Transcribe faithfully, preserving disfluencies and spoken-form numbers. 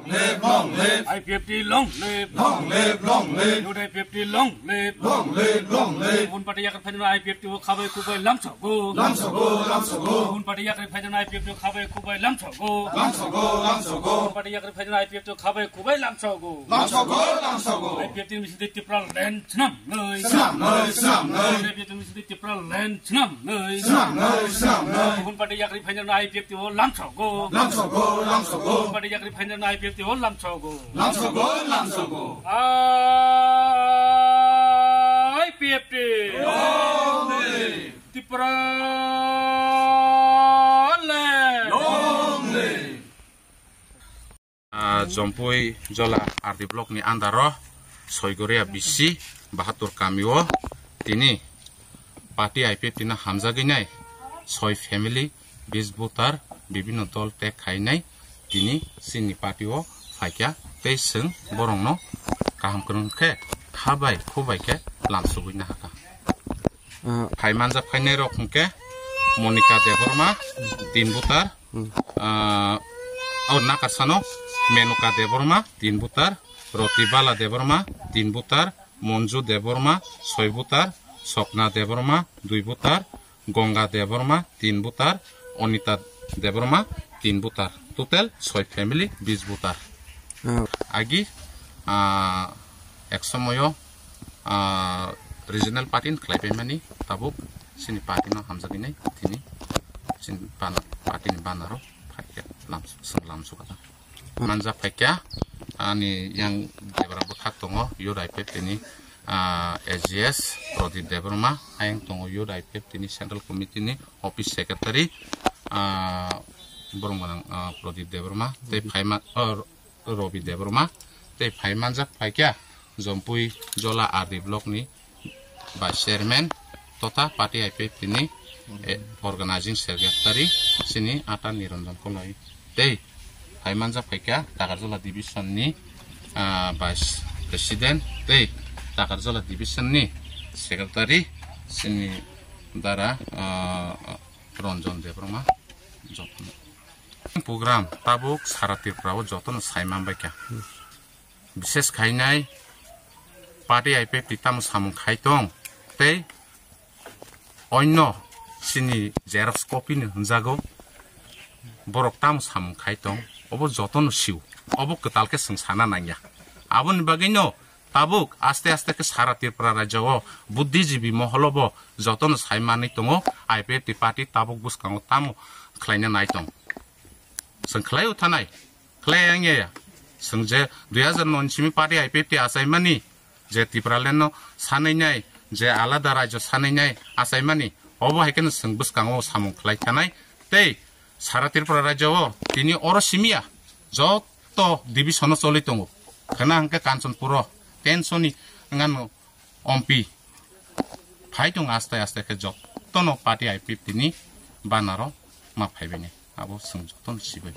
Live, long live. I P F T long live. Long live, long live. Youth I P F T long live. Long live, long live. Bun party yakar phainai I P F T o khabai kubai lamsogo. Lamsogo, lamsogo. Bun party yakar phainai I P F T o khabai kubai lamsogo. Lamsogo, lamsogo. Bun party yakar phainai I P F T o khabai kubai lamsogo. Lamsogo, lamsogo. I P F T ni bisingtwi Tipra land swnamnai. Swnamnai, swnamnai. I P F T ni bisingtwi Tipra land swnamnai. Swnamnai, swnamnai. Bun party yakar phainai I P F T o lamsogo. Lamsogo, lamsogo. Bun party yakar phainai I P F T o lamsogo. Lamsogo, lamsogo. I P F T. Long live. Tipra land. Long live. Ah, Jompui Jola R D block ni under o Soigoria B C Bahatur kami o tini party I P F T no hamjagwi nai soi family bis butar bibinno dol tei khainai tini chini party o phaikha tei chwng borokno kaham kwrwng khe khabai khubai khe lamsugwi nahakha. Ah. Phai manjak phainai rok hwnkhe Monika Debbarma, tin butar, Hmm. ah, oh, Nakarsano Menuka Debbarma, tin butar, Rotibala Debbarma, tin butar, Monju Debbarma, soi butar, Sokna Debbarma, dui butar, Gonga Debbarma, tin butar, Onita Debbarma, tin butar. Total soi family, bis butar. Ah. Agi, ah, ek somoyo, ah, regional party ni khlai paimani tabuk sini party no hamjagwi nai tini sini bana-, party ni banaro phaikhe lam, chwng lamsukha. Manjak phaikha ani yang debra bwkhak tongo, youth I P F T ni, ah, S G S Pradip Debbarma, ayang tongo youth I P F T ni central committee ni office secretary, ah, borok gwnang, ah, Pradip Debbarma, tei phaima, oh, Robi Debbarma, tei phai manjak phaikha Jompui Jola R D block ni vice chairman totha party I P F T ni, eh, organizing secretary sini Ata Niranjan Koloi tei phai manjak phaikha Takarjala division ni, ah, vice president tei Takarjala division ni secretary sini dara, ah, Ranjan Debbarma jotono. Program tabuk sara Tripura o jotono sai manbaikha. Bishes khainai party I P F T tamo samung khai tong tei onno sini xerox copy ni hwnjago borok tamo samung khai tong obo jotono sio obo kwtal khe chwng sana nangya aboni bagwino tabuk aste aste khe sara Tripura rajyo o buddhijibi moholo bo jotono sai manwi tongo I P F T party tabuk bwskango tamo khlaina nai tong. Chwng khlai o thanai, khlai yang ya ya. Chwng je dui hazar noi ni simi party I P F T achaimani, je Tipraland no sanai nai, je alada rajyo sanai nai achaimani, obo hai kheno chwng bwskango samung khlai thanai. Tei sara Tripura rajyo o tini oro simi ya, joto division o choli tongo. Khwna hwnkhe Kanchanpur o, tension ni wngano ompi. Phai tong aste aste khe jotono party I P F T ni banner o ma phaibaini. Abo chwng jotono sibai.